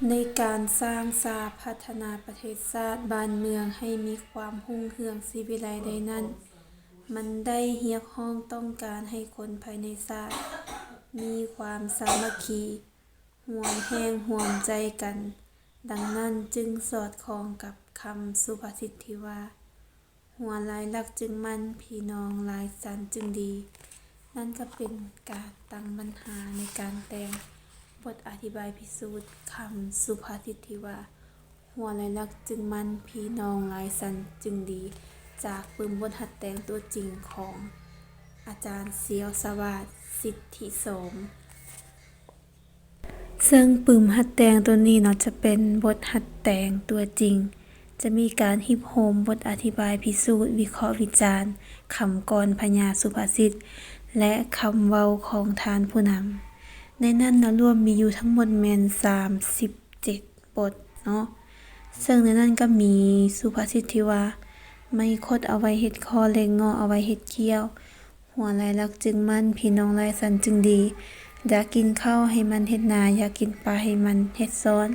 ໃນການສ້າງສາພັດທະນາປະເທດຊາດບ້ານເມືອງໃຫ້ມີຄວາມຮຸ່ງເຮືອງສີວິໄລໄດ້ນັ້ນ, ມັນໄດ້ຮຽກຮ້ອງຕ້ອງການໃຫ້ຄົນພາຍໃນຊາດມີຄວາມສາມັກຄີ, ຮ່ວມແຮງຮ່ວມໃຈກັນ. ດັ່ງນັ້ນຈຶ່ງສອດຄ່ອງກັບຄຳສຸພາສິດທີ່ວ່າ, ຫົວຫຼາຍຫຼັກຈຶ່ງໝັ້ນ, ພີ່ນ້ອງຫຼາຍສັນຈຶ່ງດີ. ນັ້ນກໍເປັນການຕັ້ງບັນຫາໃນການແຕ່ງບົດອະທິບາຍພິສູດຄຳສຸພາສິດທີ່ວ່າ, ຫົວຫຼາຍຫຼັກຈຶ່ງໝັ້ນ, ພີ່ນ້ອງຫຼາຍສັນຈຶ່ງດີ, ຈາກປຶ້ມບົດຫັດແຕ່ງຕົວຈິງຂອງອາຈານ ສຽວສະຫວາດ ສິດທິໂສມ. ເຊິ່ງປຶ້ມຫັດແຕ່ງຕົວນີ້ເນາະ ຈະເປັນບົດຫັດແຕ່ງຕົວຈິງ, ຈະມີການຮິບໂຮມບົດອະທິບາຍພິສູດ, ວິເຄາະວິຈານຄຳກອນພະຍາສຸພາສິດ ແລະ ຄຳເວົ້າຂອງທ່ານຜູ້ນຳ. ໃນນັ້ນນະ ລວມມີຢູ່ທັງໝົດແມ່ນສາມສິບເຈັດບົດເນາະ. ເຊິ່ງໃນນັ້ນກໍມີສຸພາສິດທີ່ວ່າ, ໄມ້ຄົດເອົາໄວ້ເຮັດຄ້ອນ ແລະ ເງາະເອົາໄວ້ເຮັດກ້ຽວ. ຫົວຫຼາຍຫຼັກຈຶ່ງໝັ້ນ, ພີ່ນ້ອງຫຼາຍສັນຈຶ່ງດີ. ຢາກກິນເຂົ້າໃຫ້ໝັ່ນເຮັດນາ, ຢາກກິນປາໃຫ້ໝັ່ນເຮັດຊ້ອນ.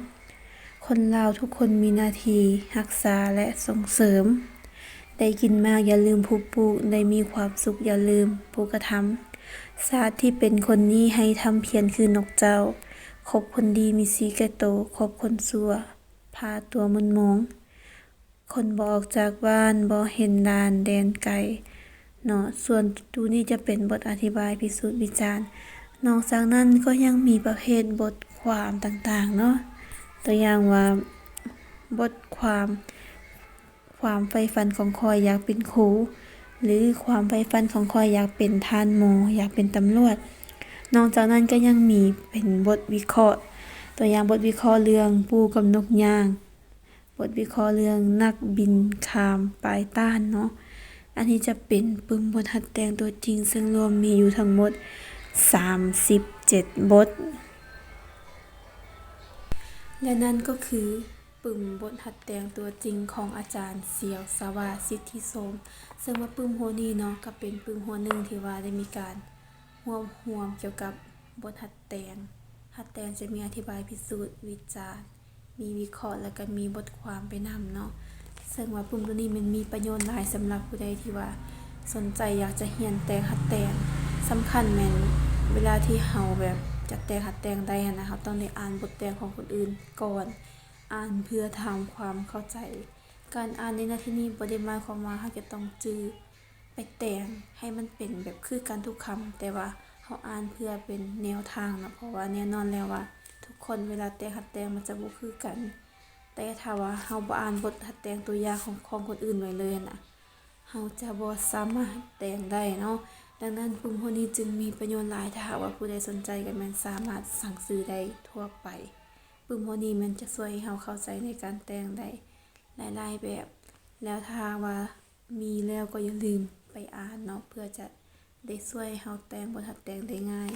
ຄົນລາວທຸກຄົນມີໜ້າທີ່ຮັກສາ ແລະ ສົ່ງເສີມ. ໄດ້ກິນໝາກຢ່າລືມຜູ້ປູກ, ໄດ້ມີຄວາມສຸກຢ່າລືມຜູ້ກະທຳ. ຊາດທີ່ເປັນຄົນນີ້ໃຫ້ທຳພຽນຄືນົກເຈົ້າ. ຄົບຄົນດີມີສີແກ່ໂຕ, ຄົບຄົນຊົ່ວພາຕົວໝົນໝອງ. ຄົນບໍ່ອອກຈາກບ້ານ, ບໍ່ເຫັນດ່ານແດນໄກເນາະ. ສ່ວນຕູ້ນີ້ຈະເປັນບົດອະທິບາຍພິສູດວິຈານ. ນອກຈາກນັ້ນກໍຍັງມີປະເພດບົດຄວາມຕ່າງໆເນາະ. ຕົວຢ່າງວ່າ ບົດຄວາມ ຄວາມໃຝ່ຝັນຂອງຂ້ອຍຢາກເປັນຄູ ຫຼື ຄວາມໃຝ່ຝັນຂອງຂ້ອຍຢາກເປັນທ່ານໝໍ, ຢາກເປັນຕຳຫຼວດ. ນອກຈາກນັ້ນກໍຍັງມີເປັນບົດວິເຄາະ, ຕົວຢ່າງບົດວິເຄາະເລື່ອງປູກັບນົກຍ່າງ, ບົດວິເຄາະເລື່ອງນັກບິນຂ້າມປາຍຕ້ານເນາະ. ອັນນີ້ຈະເປັນປຶ້ມບົດຫັດແຕ່ງຕົວຈິງ, ເຊິ່ງລວມມີຢູ່ທັງໝົດສາມສິບເຈັດບົດ ແລະ ນັ້ນກໍຄື ປຶ້ມບົດຫັດແຕ່ງຕົວຈິງຂອງອາຈານ ສຽວສະຫວາດ ສິດທິໂສມ. ເຊິ່ງວ່າປຶ້ມຫົວນີ້ເນາະ ກໍເປັນປຶ້ມຫົວໜຶ່ງທີ່ວ່າໄດ້ມີການຮວບຮວມກ່ຽວກັບບົດຫັດແຕ່ງ. ຫັດແຕ່ງຈະມີອະທິບາຍພິສູດ, ວິຈານ, ມີວິເຄາະ ແລ້ວກໍມີບົດຄວາມໄປນຳເນາະ. ເຊິ່ງວ່າປຶ້ມຕົວນີ້ມັນມີປະໂຫຍດຫຼາຍສຳລັບຜູ້ໃດທີ່ວ່າສົນໃຈຢາກຈະຮຽນແຕ່ງຫັດແຕ່ງ. ສຳຄັນແມ່ນເວລາທີ່ເຮົາແບບຈະແຕ່ງຫັດແຕ່ງໄດ້ຫັ້ນນະ, ເຮົາຕ້ອງໄດ້ອ່ານບົດແຕ່ງຂອງຄົນອື່ນກ່ອນ. ອ່ານເພື່ອທຳຄວາມເຂົ້າໃຈ. ການອ່ານໃນໜ້າທີ່ນີ້ບໍ່ໄດ້ໝາຍຄວາມວ່າເຮົາຈະຕ້ອງຈື່ໄປແຕ່ງໃຫ້ມັນເປັນແບບຄືກັນທຸກຄຳ, ແຕ່ວ່າເຮົາອ່ານເພື່ອເປັນແນວທາງເນາະ, ເພາະວ່າແນ່ນອນແລ້ວວ່າທຸກຄົນເວລາແຕ່ງຫັດແຕ່ງມັນຈະບໍ່ຄືກັນ. ແຕ່ຖ້າວ່າເຮົາບໍ່ອ່ານບົດຫັດແຕ່ງຕົວຢ່າງຂອງ ຂອງຄົນອື່ນໄວ້ເລີຍຫັ້ນນະ, ເຮົາຈະບໍ່ສາມາດແຕ່ງໄດ້ເນາະ. ດັ່ງນັ້ນປຶ້ມຫົວນີ້ຈຶ່ງມີປະໂຫຍດຫຼາຍ, ຖ້າຫາກວ່າຜູ້ໃດສົນໃຈກໍແມ່ນສາມາດສັ່ງຊື້ໄດ້ທົ່ວໄປ. ປຶ້ມຫົວນີ້ແມ່ນຈະຊ່ວຍໃຫ້ເຮົາເຂົ້າໃຈໃນການແຕ່ງໄດ້ຫຼາຍໆແບບ. ແລ້ວຖ້າຫາກວ່າມີແລ້ວກໍຢ່າລືມໄປອ່ານເນາະ, ເພື່ອຈະໄດ້ຊ່ວຍໃຫ້ເຮົາແຕ່ງບົດຫັດແຕ່ງໄດ້ງ່າຍ.